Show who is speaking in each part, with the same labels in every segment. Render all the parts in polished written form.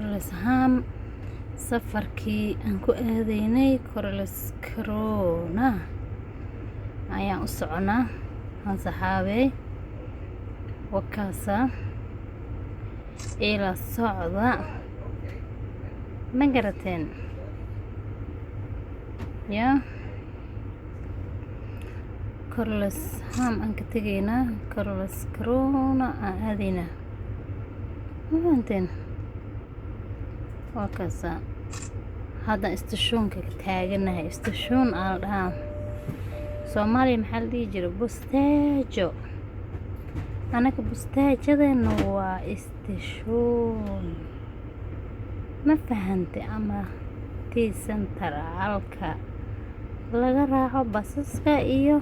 Speaker 1: Karlshamn. Safarkii aan ku aadaynay Karlskrona ayaan u soconaa, asxaabey. Wakaasa, ila socda, ma garateen? Yaa Karlshamn aan ka tegaynaa, Karlskrona aan aadaynaa, ma fahanteen? Waa kaasa, hadda istationka taaganahay. Station aa la dhahaa. Soomaaliya maxaa la dhihi jiray? Bustaajo. Anaka bustaajadeena waa station, ma fahante? Ama tii centralka laga raaco basaska iyo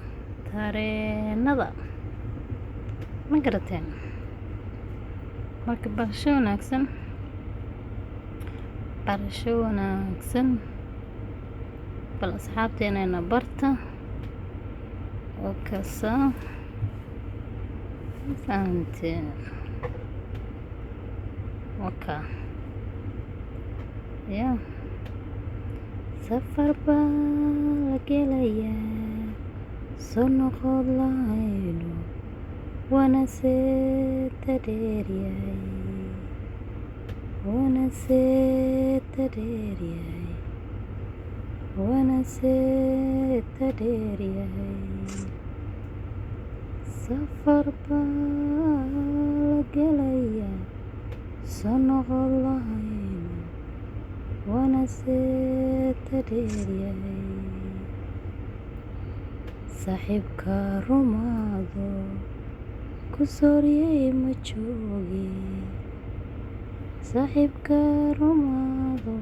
Speaker 1: tareenada, ma garateen? Marka barasho wanaagsan, barasho wanaagsan. Bal asxaabteenana barta oo kasa, ma fahanteen? Waka ya, safar baa la gelayaa, soo noqod lahayno, waana seeta dheeryahay, waana seeta dheeryahay, waana seeta dheeryahay. Safar baa la gelayaa, soo noqod lahayno, waana seeta dheeryahay. Saaxiibka rumaado ku sooriyey ma jooge, saaxiibka rumaado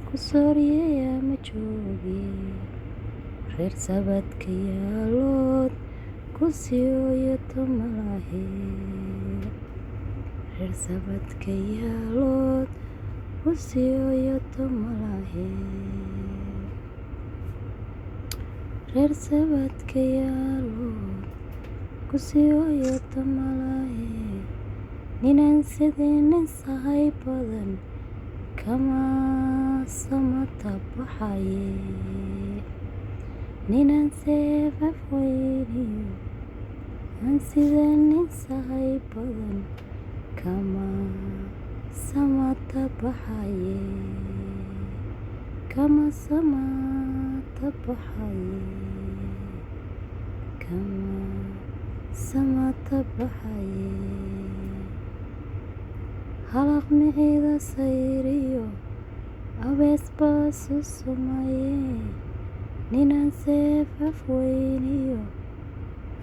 Speaker 1: ku sooriyey ma jooge. Reer sabadka yaalood ku sii hoyato malahe, reer sabadka yaalood ku sii hoyato malahe, reer sabadka yaalood ku sii hoyato malahe. Ninaan sidii nin sahay badan kama samata baxaye, ninaan seefaf weyniyo aan sida nin sahay badan kama samata baxaye, kama samata baxaye, kama samata baxaye. Halaq miciida sayriyo abees baa susumaye, ninaan seefaf weyniyo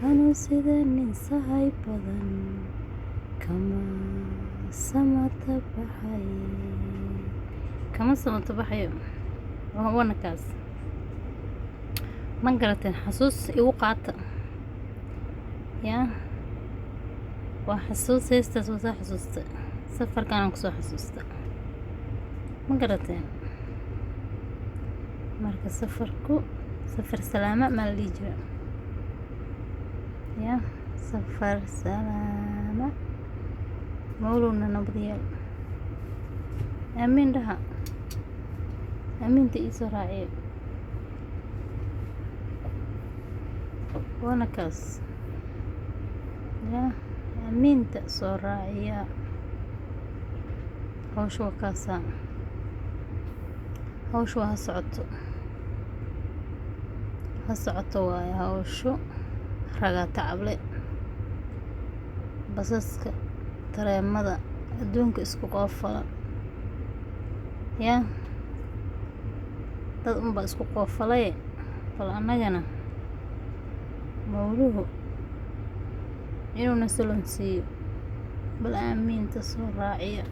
Speaker 1: anuu sida nin sahay badan kama samata baxaye, kama samata baxayo. Wana kaas, ma garateen? Xasuus igu qaata. Yaa waa xasuus heestaas, waa soo xasuusta, safarkaan kusoo xasuusta, ma garateen? Marka safarku safar salaama maa la dhihi jira? Yaa safar salaama, mawlowna nabad yeel, aamiin dhaha, aamiinta iisoo raaciyo. Waana kaas, yaa aamiinta soo raaciya. Hawsha waa kaasaa, hawsha waa ha socoto, ha socoto waaye hawshu. Ragaa tacable, basaska, tareemada adduunka isku qoofala. Yaa dad unbaa isku qoofalay, bal annagana mawluhu inuuna solonsiiyo, bal aamiinta soo raaciya.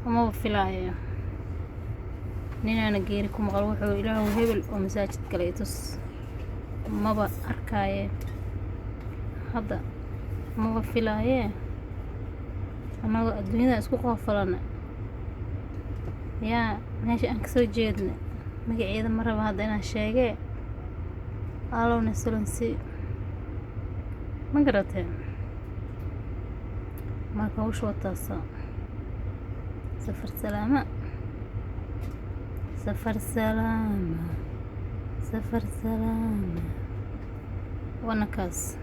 Speaker 1: Umaba filaayo ninaana geeri ku maqal wuxuu Ilaahu hebel oo masaajid kale i tus, maba arkaaye hadda, maba filaaye. Annagoo adduunyada isku qoofalana, yaa meesha aan kasoo jeedna magaceeda ma rabo hadda inaan sheegee, Allowna solonsii, ma garateen? Marka hawsha wataasa. Safar salaama, safar salaama, safar salaama. Waana kaas.